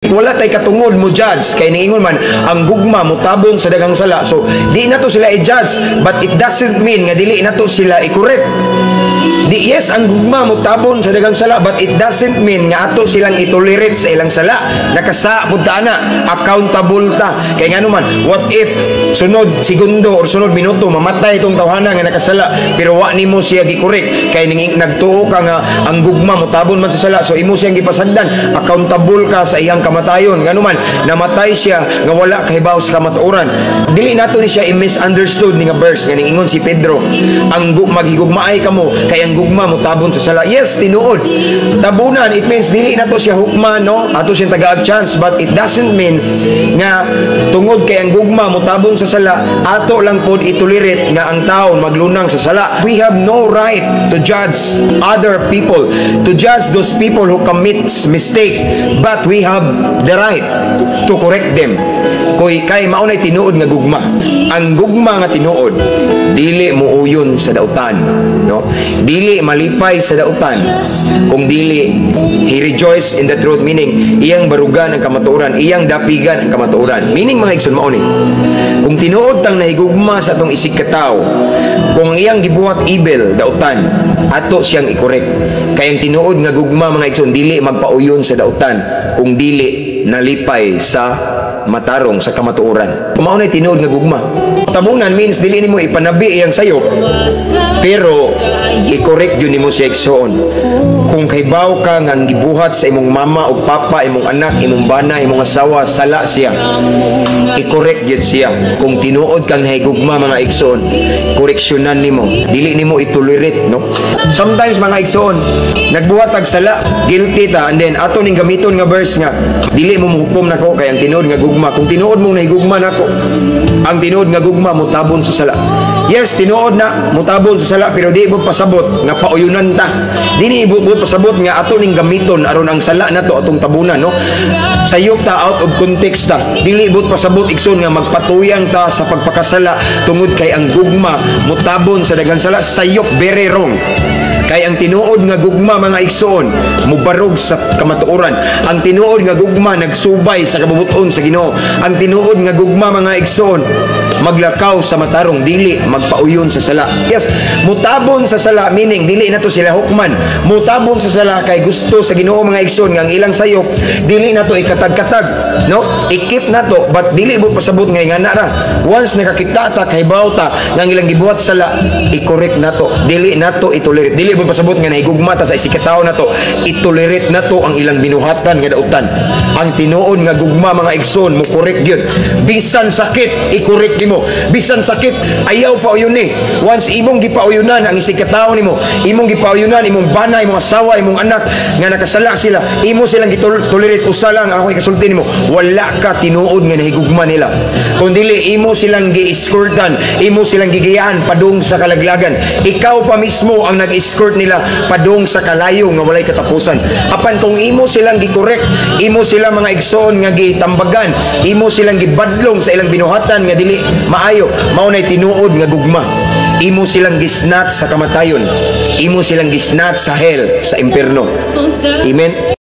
Wala tay katungod mo judge kay niingon man ang gugma motabon sa daghang sala. So di nato sila i-judge, but it doesn't mean nga dili nato sila i-correct. Di, yes, ang gugma motabon sa daghang sala, but it doesn't mean nga ato silang itolerate sa ilang sala. Nakasa pud ta ana, accountable ta. Kay ngano man, what if sunod segundo or sunod minuto mamatay itong tawhana nga nakasala, pero wa nimo siya gi-correct kay ning nagtuo ka nga ang gugma motabon man sa sala, so imo siyang gipasagdan, accountable ka sa iyang kamatayon. Ngano man, namatay siya nga wala kahibaw sa kamatuoran. Dili nato ni siya i-misunderstood ni nga verse nga ningingon si Pedro, ang maghigugmaay kamo kay ang gugma motabon sa sala. Yes, tinuod. Tabunan, it means dili nato siya hukman, no? Ato siyang tagaag chance, but it doesn't mean nga tungod kay ang gugma motabon sa sala, ato lang pod itolerate nga ang taon maglunang sa sala. We have no right to judge other people, to judge those people who commits mistake, but we have the right to correct them. Koy kay mao nay tinuod nga gugma. Ang gugma nga tinuod dili muuyon sa dautan, no? Dili malipay sa dautan. Kung dili, he rejoice in the truth, meaning iyang barugan ang kamatuoran, iyang dapigan ang kamatuoran. Meaning, mga igsoon, mao ni. Kung tinuod tang nahigugma sa atong isig katawo, kung ang iyang gibuhat evil, dautan, ato siyang i-correct. Kay ang tinuod nga gugma, mga igsoon, dili magpauyon sa dautan, kung dili nalipay sa matarong, sa kamatuoran. Mao nay tinuod nga gugma. Tabunan means dili nimo ipanabi iyang sayop, pero i-correct gyud nimo siya, igsoon. Kung kahibaw ka nga ang gibuhat sa imong mama o papa, imong anak, imong bana, imong asawa, sala siya, i-correct gyud siya. Kung tinuod kang nahigugma, mga igsoon, koreksyonan nimo. Dili nimo itolerate, no? Sometimes, mga igsoon, nagbuhat tag sala, guilty ta, and then ato ning gamiton nga verse nga dili mo muhukom nako kay ang tinuod nga gugma. Kung tinuod mong nahigugma nako, ang tinuod nga gugma motabon sa sala. Yes, tinuod na motabon sa sala, pero di mo pasabot nga pauyunan ta. Di ni ibubot pasabot nga ato ning gamiton aron ang sala nato atong tabunan, no? Sayop ta, out of context ta. Dili ibot pasabot, igsoon, nga magpatuyang ta sa pagpakasala tungod kay ang gugma motabon sa daghang sala. Sayop, very wrong. Kay ang tinuod nga gugma, mga igsoon, mubarog sa kamatuoran. Ang tinuod nga gugma nagsubay sa kabubuton sa Ginoo. Ang tinuod nga gugma, mga igsoon, maglakaw sa matarong, dili magpauyon sa sala. Yes, mutabon sa sala meaning dili nato sila hukman. Mutabon sa sala kay gusto sa Ginoo, mga igsoon, nga ang ilang sayop dili nato ikatag-katag, no? I-keep nato, but dili mo pasabot nga ingana ra. Once nakakita ta, kahibaw ta nga ang ilang gibuhat sala, i-correct nato. Dili nato itolerate. Dili mo pasabot nga nahigugma ta sa isig katawo nato, itolerate nato ang ilang binuhatan nga dautan. Ang tinuod nga gugma, mga igsoon, mo correct gyud. Bisan sakit, i-correct nimo. Bisan sakit, ayaw pauyun ni. Once imong gipauyunan ang isig katawo nimo, imong gipauyunan imong bana, imong asawa, imong anak nga nakasala sila, imo silang gitolerate, usa lang ako ikasulti nimo, wala ka tinuod nga nahigugma nila. Kung dili, imo silang gi-escortan, imo silang gigiyaan padung sa kalaglagan. Ikaw pa mismo ang nag-escort nila padung sa kalayo nga walay katapusan. Apan kung imo silang gi-correct, imo sila, mga igsoon, nga gitambagan, imo silang gibadlong sa ilang binuhatan nga dili maayo, mao nay tinuod nga gugma. Imo silang gisnat sa kamatayon. Imo silang gisnat sa hell, sa impierno. Amen.